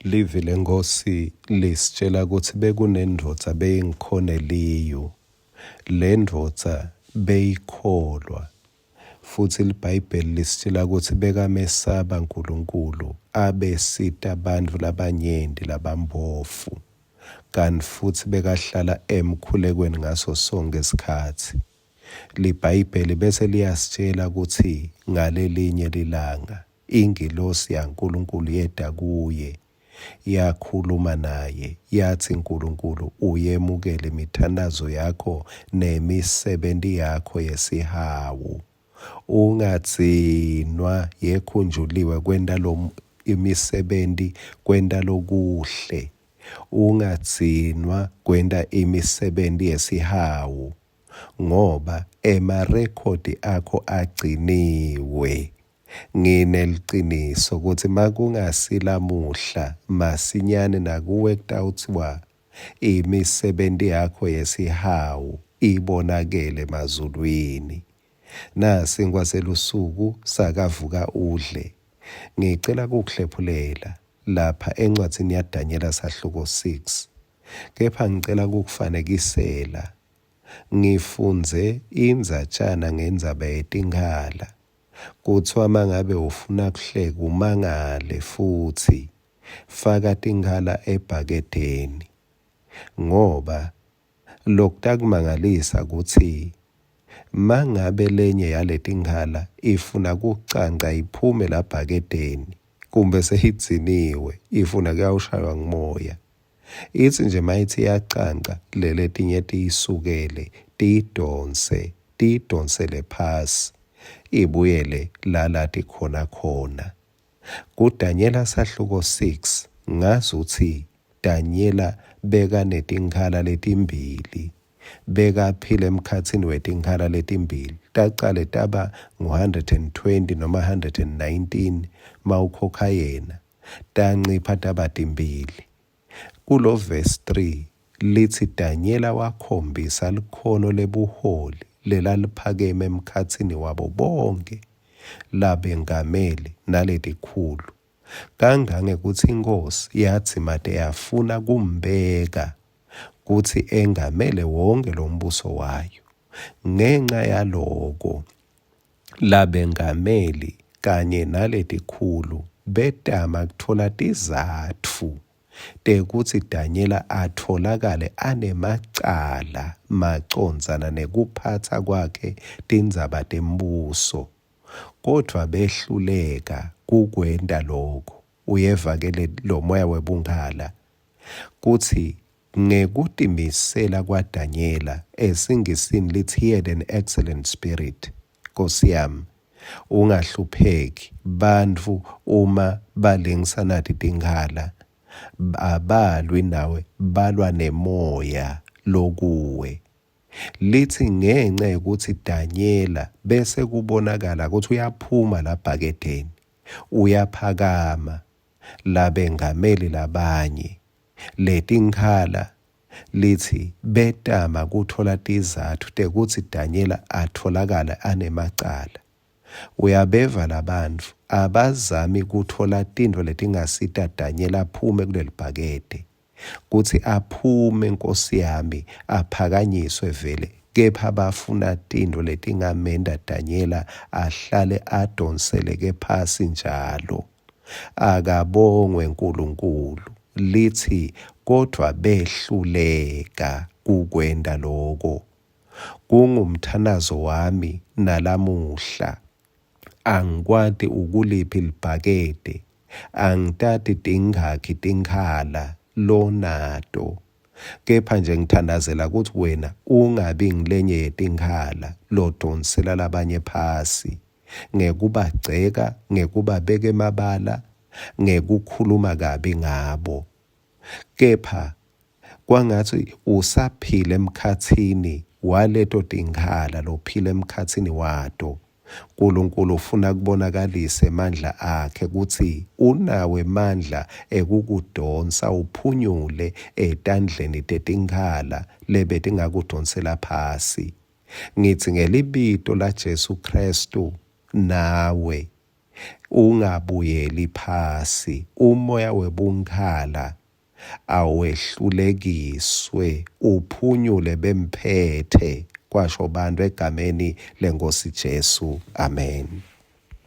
Livi leNkhosi lisitjela kutsi bekunendvodza beyinguKhoneliyu. Lendvodza beyikholwa, futsi liBhayibheli lisitjela kutsi bekamesaba Nkulunkulu, abesita bantfu labanyenti labamphofu, kantsi futsi bekahlala emkhulekweni ngaso sonkhe sikhatsi. LiBhayibheli bese liyasitjela kutsi ngalelinye lilanga ingilosi yaNkulunkulu yeta kuye yakhuluma naye yatsi Nkulunkulu uyemukele imithandazo yakho nemisebenti yakho yesihawu. Ungadzinwa yekhunjuliwe kwenta lo imisebenti kwenta lokuhle. Ungadzinwa kwenta imisebenti yesihawu ngoba emarekhodi akho agciniwe. Ngineliciniso kutsi makungasilamuhla, masinyane nakuwe kutawutsiwa imisebenti yakho yesihawu ibonakele emazulwini. Nasinkwa selusuku sakavuka udle. Ngicela kukuhlephulela lapha encwadzini yaDanyela sahluko 6. Kepha ngicela kukufanekisela Ngifundze indzatjana ngendzaba yetinkhala. Kutsiwa mangabe ufuna kuhleka umangale futsi faka tinkhala ebhakedeni. Ngoba lokutakumangalisa kutsi mangabe lenye yaletinkhala ifuna kucanca iphume labhakedeni kumbe seyidziniwe ifuna kuyawushaywa ngumoya. Itsi nje mayitsi iyacanca leletinye tiyisukele tiyidonse tiyidonsele phasi ibuyele lalati khona khona. KuDanyela sahluko 6 ngazutsi Danyela bekanetinkhala letimbili. Bekaphila emkhatsini wetinkhala letimbili. Tacale taba ngu-120 noma 119 mawukhokha yena. Tancipha taba timbili. Kulo verse 3 litsi Danyela wakhombisa likhono lebuholi lelaliphakeme emkhatsini wabo bonkhe labengameli naletikhulu, kangangekutsi inkhosi yadzimate yafuna kumbeka kutsi engamele wonkhe lombuso wayo. Ngenca yaloko, Labengameli kanye naletikhulu betama kutfola tizatfu tekutsi Danyela atfolakale anemacala macondzana nekuphatsa kwakhe tindzaba tembuso, kodvwa behluleka kukwenta loko. Uyeva-ke lomoya webunkhala kutsi Ngekutimisela kwaDanyela, esiNgisini litsi he had an excellent spirit. Nkosi yami, ungahlupheki, bantfu uma balingisa nati tinkhala, abalwi nawe, balwa nemoya lokuwe. Litsi ngenca yekutsi Danyela bese kubonakala kutsi uyaphuma labhakedeni, uyaphakama, labengameli labanye Letinkhala litsi betama kutfola tizatfu tekutsi Danyela atfolakale anemacala. Uyabeva labantfu, abazami kutfola tintfo letingasita Danyela aphume kulelibhakede. Kutsi aphume nkosi yami aphakanyiswe vele kepha bafuna tintfo letingamenta Danyela ahlale adonseleke phasi njalo. Akabongwe Nkulunkulu, litsi, kodvwa behluleka kukwenta loko. Kungumthandazo wami nalamuhla. Angikwati ukuliphi libhakede, angitati tingakhi tinkhala lonato, kepha nje ngithandazela kutsi wena ungabi ngilenye yetinkhala lodonsela labanye phasi. ngekubagceka, ngekubabeka emabala, ngekukhuluma kabi ngabo. Kepha kwangatsi usaphila emkhatsini waleto tinkhala lophila emkhatsini wato. Nkulunkulu ufuna kubonakalisa emandla akhe kutsi unawo emandla ekukudonsa uphunyule etandleni tetinkhala lebetingakudonsela phasi. Ngitsi ngelibito laJesu Khristu nawe. Ungabuyeli phasi, umoya webunkhala awehlulekiswe uphunyule bemphethe, kwasho Bantu egameni leNkhosi Jesu. Amen.